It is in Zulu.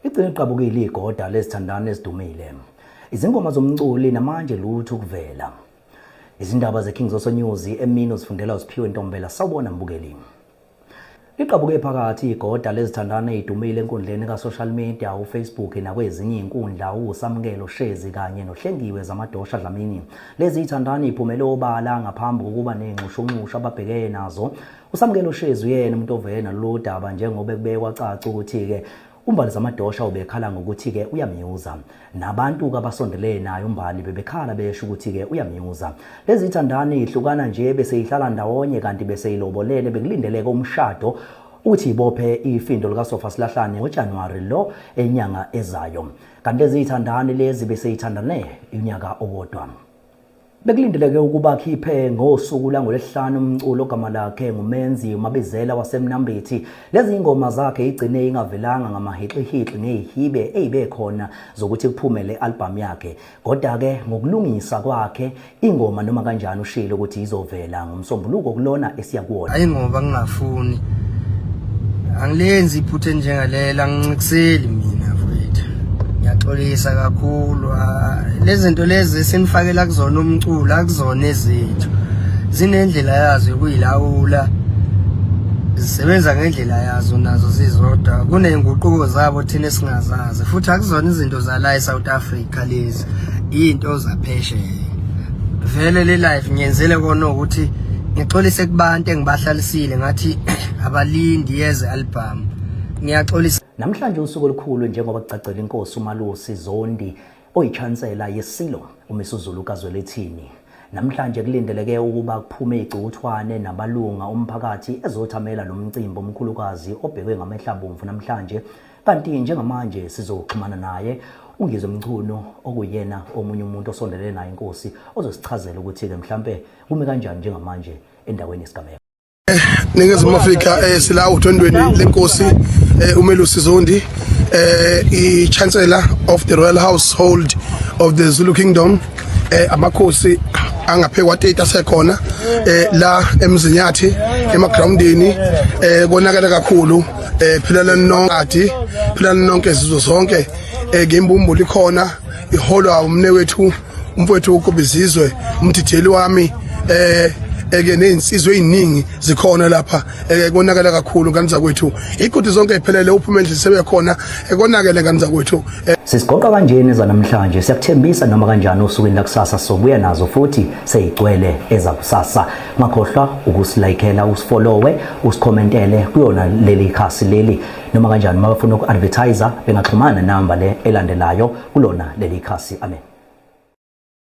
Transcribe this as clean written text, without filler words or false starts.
Ligcine liqabukile igoda lezithandani ezidumile. Izingoma zomculi namanje lutho ukuvela. Izindaba zeKing Zoso News emini uzifundela uSiphiwe Ntombela. Sawubona mbukeli. Liqabuke phakathi igoda lezithandani ezidumile enkundleni ka-social media uFacebook nakwezinye izinkundla uSamkelo Shezi kanye noHlengiwe Zamadosha Dlamini. Lezi zithandani iphumele obala ngaphambi kokuba nezinxushunxushu ababhekene nazo. USamkelo Shezi uyena umuntu ovele nalolu daba njengoba kubekwa caca ukuthi-ke uMbali Zamadosha ubekhala ngokuthi-ke uyamyuza. Nabantu-ke abasondelene naye uMbali bebekhala besho ukuthi-ke uyamyuza. Lezi zithandani ihlukana nje bese ihlala ndawonye kanti bese ilobolele bekulindeleke umshado uthi ibophe ifindo likasofa silahlane ngoJanuwari lo enyanga ezayo. Kanti lezi zithandani lezi bese ithandane unyaka owodwa. Bekulindeleke ukuba akhiphe ngosuku langolwesihlanu umculo ogama lakhe nguMenzi uMabizela waseMnambithi. Lezi ingoma zakhe igcine ingavelanga ngamahixihixi nezihibe ezibe khona zokuthi kuphume le album yakhe. Kodwa-ke ngokulungisa kwakhe ingoma noma kanjani ushilo ukuthi izovela ngoMsombuluko kulona esiya kuwona. Hayi ngoba ngingafuni angilenzi iphutha enjengalela angincikiseli mina mfowethu ngiyaxolisa kakhulu ah, lezi zinto lezi esinifakela kuzona umculo akuzona ezethu zinendlela yazo yokuyilawula zisebenza ngendlela yazo nazo zizodwa kuney'nguquko zabo thina esingazazi futhi akuzona izinto zala e-South Africa lezi into zaphesheya vele le life ngiyenzele kona ukuthi ngixolise kubantu engibahlalisile ngathi abalindi yeze album ngiyaxolisa. Namhlanje usuku olukhulu njengoba kucacela inkosi uMalusi Zondi oyichansela yeSilo uMisuzulu kaZwelithini. Namhlanje kulindeleke ukuba kuphume icukuthwane nabalunga omphakathi ezothamela lo mcimbi omkhulukazi obhekwe ngamehlo abomvu namhlanje. Kanti njengamanje sizoxhumana naye uNgizwe Mchunu okuyena omunye umuntu osondelene naye inkosi ozosichazela ukuthi-ke mhlampe kume kanjani njengamanje endaweni yesigameko. Ningizimu Afrika sila utondweni lenkosi uMelusi Zondi i-Chancellor of the Royal Household of the Zulu Kingdom amakhosi angaphe kwa-30 asekhona la eMzinyathi emagroundini konakala kakhulu philana nonke philana nonke izizwe zonke ngembumbulu ikhona iholwa umne wethu umfowethu uKobizizwe umdideli wami eke nezinsizwe eziningi zikhona lapha konakala kakhulu ngane zakwethu igodi zonke iphelele uphume endlini sebekhona ekonakele ngane zakwethu. Sisigoqa kanjena ezanamhlanje siyakuthembisa noma kanjani osukwini lakusasa sobuya nazo futhi seyigcwele ezakusasa. Ungakhohlwa ukusilayikela usifollowe usikhomentele kuyona leli khasi leli noma kanjani uma bafuna uku-advertiser bengaxhumana namba le elandelayo kulona leli khasi. Amen.